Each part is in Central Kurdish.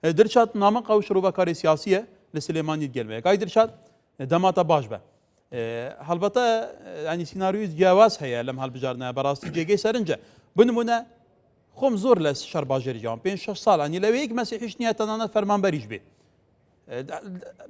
درشاد نامق ئەو شرۆڤەکاری سیاسیە لە سلێمانی گەلمەیە کاک درشاد دەماتە باش بە هەڵبەتە ینی سیناریۆی جیاواز هەیە لەم هەڵبژاردنە بەڕاستی جێگەی سەرنجە بنمونە خۆم زۆر لە شەرباژێر ژیاوم پێ شش ساڵ ینی لەوێ یەک مەسیحیش نییە تەنانەت فەرمانبەریش بێ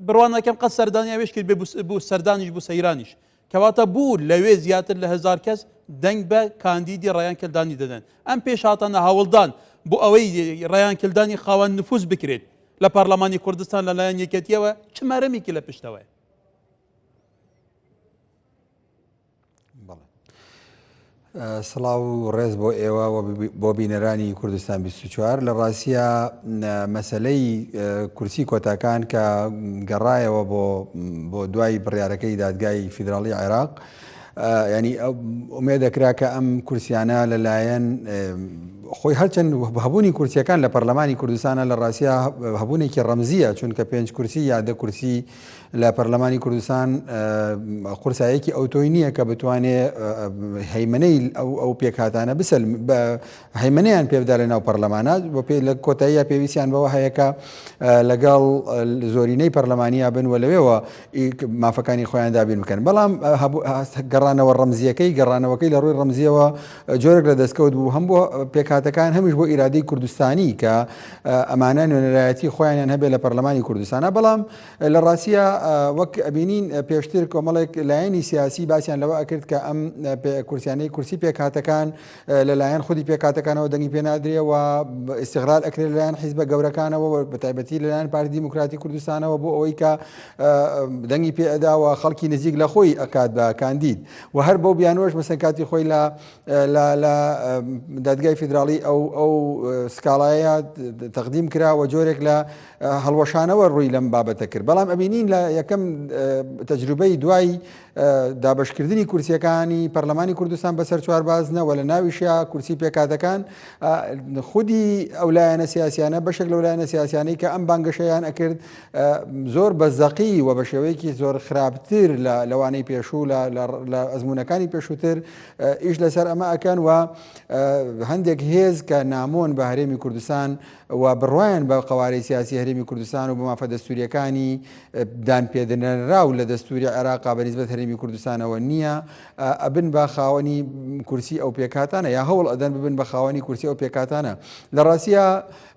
بڕوا ناکەم قەت سەردانی ئەوێش کرد بێ بۆ سەردانیش بۆ سەیرانیش کەواتە بوو لەوێ زیاتر لە هەزار کەس دەنگ بە کاندیدی ڕیان کلدانی دەدەن ئەم پێشهاتانە هەوڵدان بۆ ئەوەی ڕیان کلدانی خاوەن نفوس بکرێت لە پەرلەمانی کوردستان لەلایەن یەکێتیەوە چ مەرەمێکی لە پشتەوەیە؟ سڵاو و ڕێز بۆ ئێوە و بۆ بینەرانی کوردستان 24 لە ڕاستە مەسلەی کورسی کۆتاکان کە گەڕایەوە بۆ بۆ دوای بڕیارەکەی دادگای فیدراڵی عێراق ینی ئومێ دەکرا کە ئەم کورسیانە لەلایەن خۆی هەرچەند هەبوونی کورسیەکان لە پەرلەمانی کوردستانە لە ڕاستە هەبوونێکی ڕەمزیە چونکە پێنج کورسی یا دە کورسی لە پەرلەمانی کوردستان قورسایەکی ئەوتۆی نییە کە بتوانێ هەیمنەی ئەو ئەو پێکهاتانە بسەل هەیمنەیان پێبدا لە ناو پەرلەمانە بۆ پێ لە کۆتاییە پێویستیان بەوە هەیە کە لەگەڵ زۆرینەی پەرلەمانیا بن و لەوێوە مافەکانی خۆیان دابین بکەن بەڵام گەڕانەوە ڕەمزیەکەی گەڕانەوەکەی لە ڕووی ڕەمزیەوە جۆرێک لە دەستکەوت بوو هەم بۆ پێکهاتەکان هەمیش بۆ ئیرادەی کوردستانی کە ئەمانە نوێنەرایەتی خۆیانیان هەبێ لە پەرلەمانی کوردستانە بەڵام لە ڕاستیە وەک ئەبینین پێشتر کۆمەڵێک لایەنی سیاسی باسیان لەوە ئەکرد کە ئەم کورسیانەی کورسی پێکهاتەکان لەلایەن خودی پێکهاتەکانەوە دەنگی پێنادرێ و ئیستغلال ئەکرێت لەلایەن حیزبە گەورەکانەوە بە تایبەتی لەلایەن پارتی دیموکراتی کوردستانەوە بۆ ئەوەی کە دەنگی پێ ئەدا و خەڵکی نزیک لە خۆی ئەکات بە کاندید و هەر بەو بیانوەش مەسەن کاتی خۆی لە لە لە دادگای فیدراڵی ئەو ئەو سکاڵایە تەقدیم کرا و جۆرێک لە هەڵوەشانەوە ڕووی لەم بابەتە کرد بەڵام ئەبینین لە یەکەم تەجروبەی دوای دابەشکردنی کورسیەکانی پەرلەمانی کوردستان بەسەر چوار بازنە و لە ناویشیا کورسی پێکاتەکان خودی ئەو لایەنە سیاسیانە بەشێک لەو لایەنە سیاسیانەی کە ئەم بانگەشەیان ئەکرد زۆر بە زەقی و بە شێوەیەکی زۆر خراپتر لە لەوانەی پێشوو لە ئەزمونونەکانی پێشووتر ئیش لەسەر ئەمە ئەکەن و هەندێک هێز کە نامۆن بە هەرێمی کوردستان و بڕوایان بە قەوارەی سیاسی هەرێمی کوردستان و بە مافە دەستوریەکانی دانپێدنەنراو لە دەستوری عێراقا بە نیسبەت هەرێمی کوردستانەوە نییە ئەبن بە خاوەنی کورسی ئەو پێکهاتانە یا هەوڵ ئەدەن ببن بە خاوەنی کورسی ئەو پێکهاتانە لە ڕاستیا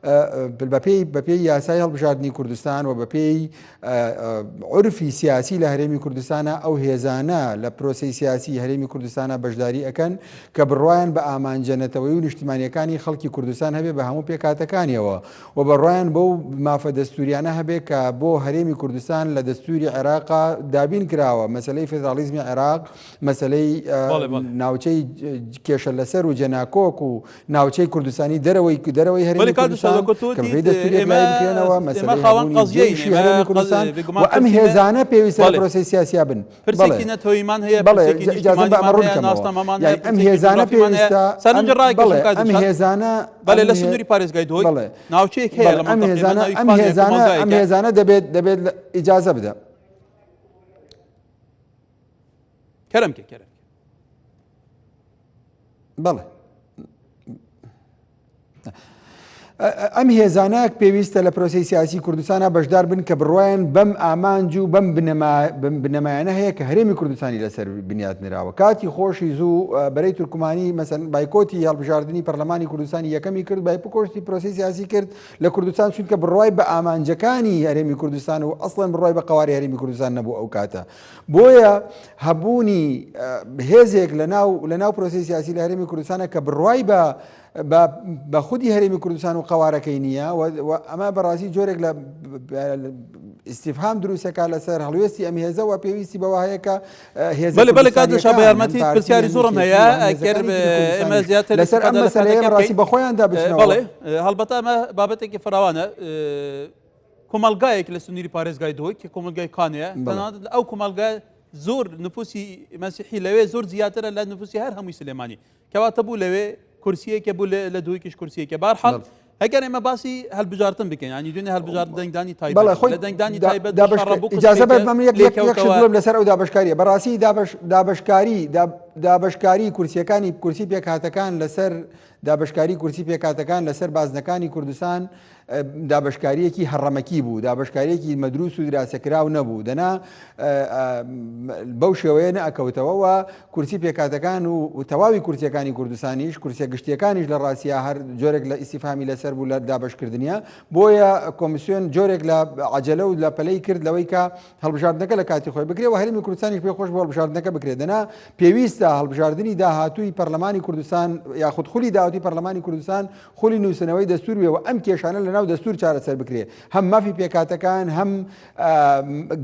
بەپێی بەپێی یاسای هەڵبژاردنی کوردستان و بەپێی عورفی سیاسی لە هەرێمی کوردستانە ئەو هێزانە لە پرۆسەی سیاسی هەرێمی کوردستانە بەشداری ئەکەن کە بڕوایان بە ئامانجە نەتەوەی و نیشتمانیەکانی خەڵکی کوردستان هەبێ بە هەموو پێکهاتەکانیەوە و بڕوایان بەو مافە دەستوریانە هەبێ کە بۆ هەرێمی کوردستان لە دەستوری عێراقا دابین کراوە مەسەلەی فیدراڵیزمی عێراق مەسەلەی ناوچەی کێشە لەسەر و جێناکۆک و ناوچەی کوردستانی دەرەوەی دەرەوەی هەرێمی کوردستان کە بەپێی دەستوور یەکلایی بکرێنەوە، مەسەلەی هەبوونی جەیشی هەرێمی کوردستان و ئەم هێزانە پێویستە لە پرۆسەی سیاسیا بن. بەڵێ بەڵێ ئیجازەم بە ئەمە ڕوون بکەمەوە. یانی ئەم هێزانە پێویستە بەڵێ ئەم هێزانە بەڵێ لە سنووری پارێزگای دهۆک بەڵێ ناوچەیەک هەیە لە ئەم هێزانە ئەم هێزانە ئەم هێزانە دەبێت دەبێت ئیجازە بدە. کەرەم کە کەرەم بەڵێ ئەم هێزانە پێویستە لە پرۆسی سیاسی کوردستانە بەشدار بن کە بڕواان بەم ئامانج و بەم بنەمایانە هەیە کە هەرێمی کوردستانی لەسەر بنیات نراوە کاتی خۆشی زوو بەرەی تورکمانی مەسەن بایکۆتی هەڵبژاردننی پەرلەمانی کوردستانی یەکەمی کرد بای بکۆشتی پرۆسی سیاسی کرد لە کوردستان چونکە بڕوای بە ئامانجەکانی هەرێمی کوردستان و ئەسڵەن بڕوای بە قواری هەرێمی کوردستان نەبوو ئەو کاتە بۆیە هەبوونی هێزێک لە ناو لە ناو پرۆسی سیاسی لە هەرێمی کوردستانە کە بڕوای بە بە خودی هەرێمی کوردستان و قوارەکەی نییە و ئەمە بەڕاستی جۆرێک لە ئیسیفهام دروستەکە لەسەر هەڵوێستی ئەم هێزەوە پێویستی بەوە هەیە کە هێز بەێ بەێ کات دەشا بە یارمەتی پرسیاری زۆرم هەیە ئەگەر ئێمە زیاتر لەسەر ئەم مەسەلەیە بەڕاستی بە خۆیاندا بچنەوە بەڵێ هەڵبەتە ئەمە بابەتێکی فراوانە کۆمەڵگایەک لە سنووری پارێزگای دهۆک کە کۆمەڵگای کانەیە تەنانەت ئەو کۆمەڵگای زۆر نفوسی مەسیحی لەوێ زۆر زیاترە لە نفوسی هەر هەمووی سلێمانی کەواتە بوو لەوێ کورسیەکە بوو لە دهۆکیش کورسیەکە بارحاڵ ئەگەر ئێمە باسی هەلبژارتن بکەین ینی دوێنێ هەلبژارد دەنگدانی تایبەت بەڵێ خۆی لە دەنگدانی تایبەت دابەش شەڕە بوو ئیجازە بە من یەک یەک یەک شت بڵێم لەسەر ئەو دابەشکاریە بەڕاستی دابەش دابەشکاری دابەشکاری کورسیەکانی کورسی پێکهاتەکان لەسەر دابەشکاری کورسی پێکهاتەکان لەسەر بازنەکانی کوردستان. دابەشکارییەکی هەڕەمەکی بوو، دابەشکارییەکی مەدروس و دراسەکراو نەبوو، دەنا بەو شێوەیە نەئەکەوتەوە و کورسی پێکهاتەکان و تەواوی کورسیەکانی کوردستانیش، کورسیە گشتیەکانیش لە ڕاستیا هەر جۆرێک لە ئیستیفهامی لەسەر بوو لە دابەشکردنیا، بۆیە کۆمیسیۆن جۆرێک لە عەجەلە و لە پەلەی کرد لەوەی کە هەڵبژاردنەکە لە کاتی خۆی بکرێ و هەرێمی کوردستانیش پێی خۆش بوو هەڵبژاردنەکە بکرێت، دەنا پێویستە هەڵبژاردنی داهاتووی پەرلەمانی کوردستان یاخود خولی داهاتووی پەرلەمانی کوردستان خولی نووسنەوەی دەستور بێ و ئەم کێشانە لە ناو دەستور چارەسەر بکرێ، هەم مافی پێکهاتەکان، هەم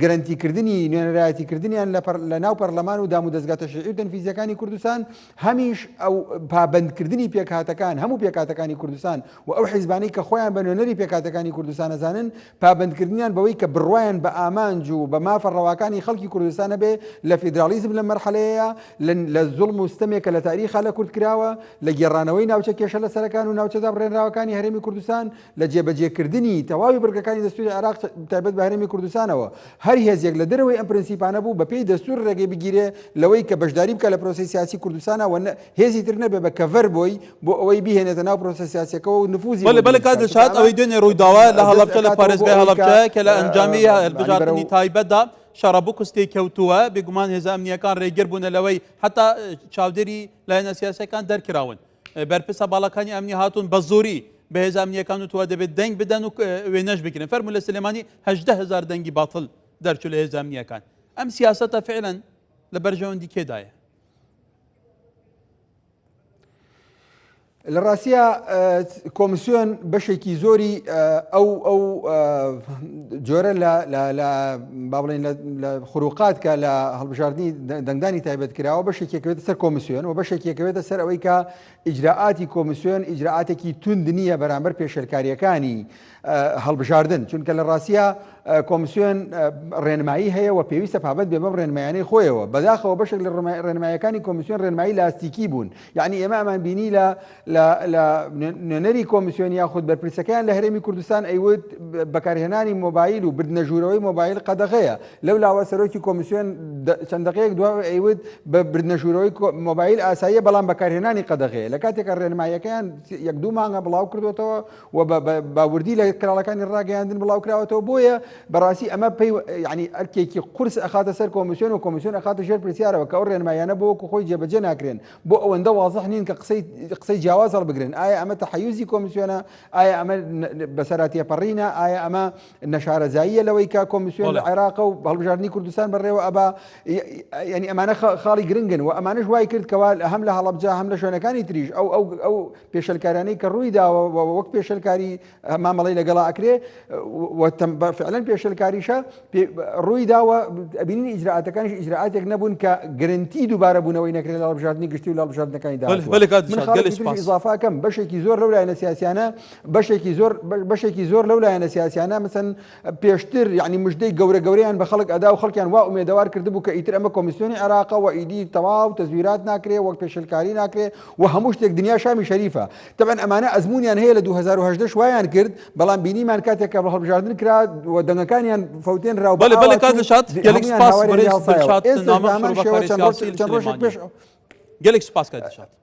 گرەنتیکردنی نوێنەرایەتیکردنیان لە ناو پەرلەمان و دامودەزگا تەشریعی و تەنفیزیەکانی کوردستان، هەمیش ئەو پابەندکردنی پێکهاتەکان، هەموو پێکهاتەکانی کوردستان و ئەو حیزبانەی کە خۆیان بە نوێنەری پێکهاتەکانی کوردستان ئەزانن، پابەندکردنیان بەوەی کە بڕوایان بە ئامانج و بە مافە ڕەواکانی خەڵکی کوردستان هەبێ لە فیدراڵیزم لەم مەرحەلەیەیا، لە زوڵم و ستەمێک کە لە تاریخا لە کورد کراوە، لە گێڕانەوەی ناوچە کێشە لەسەرەکان و ناوچە دابڕێنراوەکانی هەرێمی کوردستان، لە جێبەجێکردنی تەواوی بڕگەکانی دەستوری عێراق تایبەت بە هەرێمی کوردستانەوە. هەر هێزێک لە دەرەوەی ئەم پرنسیپانە بوو بەپێی دەستور ڕێگەی بگیرێ لەوەی کە بەشداری بکا لە پرۆسەی سیاسی کوردستانا و هێزی تر نەبێ بە کەڤەر بۆی بۆ ئەوەی بیهێنێتە ناو پرۆسە سیاسیەکەوە و نفوزی بۆ بەڵێ بەڵێ دروست کاک بکا. چونکە دلشاد ئەمە ئەوەی دوێنێ ڕوویداوە لە دەست هەڵەبجە لە ئەکاتەوە بۆ پارێزگای ئەوەی کە هەڵەبجە کە لە یانی ئەنجامی بەرەو هەڵبژاردنی تایبەتدا شەڕەبوکس تێکەوتووە بێگومان هێزە ئەمنییەکان ڕێگر بوونە لەوەی حەتا چاودێری لایەنە سیاسیەکان دەرکراون بەرپرسە باڵاکانی ئەمنی هاتوون بە زۆری بە هێزە ئەمنییەکان وتووە دەبێت دەنگ بدەن و وێنەش بگرن فەرموو لە سلێمانی 18 هەزار دەنگی باتڵ دەرچوو لە هێزە ئەمنییەکان ئەم سیاسەتە فعلا لە بەرژەوەندی کێدایە؟ لە ڕاستیا کۆمسیۆن بەشێکی زۆری ئەو ئەو جۆرە لە لە با بڵێین لە خروقات کە لە هەڵبژاردنی دەنگدانی تایبەت کراوە بەشێکی کەوێتە سەر کۆمسیۆن و بەشێکی کەوێتە سەر ئەوەی کە ئیجرائاتی کۆمسیۆن ئیجرائاتێکی توند نییە بەرامبەر پێشێلکاریەکانی هەڵبژاردن چونکە لە ڕاستیا کۆمسیۆن ڕێنمایی هەیە و پێویستە پابەند بێ بەم ڕێنمایانەی خۆیەوە بەداخەوە بەشێک لە ڕێنمایەکانی کۆمسیۆن ڕێنمایی لاستیکی بوون یعنی ئێمە ئەمان بینی لە لە نوێنەری کۆمیسیۆن یاخود بەرپرسەکەیان لە هەرێمی کوردستان ئەیوت بەکارهێنانی مۆبایل و بردنە ژوورەوەی مۆبایل قەدەغەیە لەو لاوە سەرۆکی کۆمیسیۆن چەند دقەیەک دواوە ئەیوت بە بردنە ژوورەوەی مۆبایل ئاساییە بەڵام بەکارهێنانی قەدەغەیە لە کاتێکە ڕێنماییەکەیان یەک دوو مانگە بڵاو کردوێتەوە و بە وردی لە کەناڵەکانی ڕاگەیاندن بڵاو کراوەتەوە بۆیە بەڕاستی ئەمە پێی یعنی ئەرکێکی قورس ئەخاتە سەر کۆمیسیۆن و کۆمیسیۆن ئەخاتە ژێر پرسیارەوە کە ئەو ڕێنماییانە بۆ وەکو خۆی جێبەجێ ناکرێن بۆ ئەوەندە وازح نین کە قسەی قسەی جیاواز هەڵبگرن ئایا ئەمە تەحەیوزی کۆمیسیۆنە ئایا ئەمە بەسەرا تێپەڕینە ئایا ئەمە نەشارەزاییە لەوەی کە کۆمیسیۆن لە عێراقە و هەڵبژاردنی کوردستان بەڕێوە ئەبا یعنی ئەمانە خاڵی گرنگن و ئەمانش وای کرد کەوا هەم لە هەڵەبجە هەم لە شوێنەکانی تریش ئەو ئەو ئەو پێشلکارانەی کە ڕووی داوە وەک پێشلکاری مامەڵەی لەگەڵا ئەکرێ فعلەن پێشلکاریشە ڕووی داوە ئەبینین ئیجرائاتەکانیش ئیجرائاتێک نەبوون کە گرنتی دووبارە بوونەوەی نەکرێت لە هەڵبژاردنی گشتی و لە هەڵبژاردنەکانی داهاتوو ئیزافەکەم بەشێکی زۆر لەو لایەنە سیاسیانە بەشێکی زۆر بەشێکی زۆر لەو لایەنە سیاسیانە مثلەن پێشتر یعنی مژدەی گەورە گەورەیان بە خەڵک ئەدا و خەڵکیان وا ئومێدەوار کردبوو کە ئیتر ئەمە کۆمیسیۆنی عێراقە و ئیدی تەواو تەزویرات ناکرێ وەک پێشلکاری ناکرێ و هەموو شتێک دنیا شامی شەریفە تەبعەن ئەمانە ئەزموونیان هەیە لە 2018 ش وایان کرد بەڵام بینیمان کاتێک کە هەڵبژاردن کرا و دەنگەکانیان فەوتێنرا و بەڵێ بەڵێ کاک بەئاواتوو دلشاد گەلێک هەموویان سپاس هاواریان بەڕێز لێ هەڵسایەوە دلشاد ئێستاش نامە بە هەمان شرۆڤەکاری شێوە چەند ڕۆژ سیاسی لە چەند ڕۆژێک سلێمانی پێش گەلێک سپاس کاک دلشاد.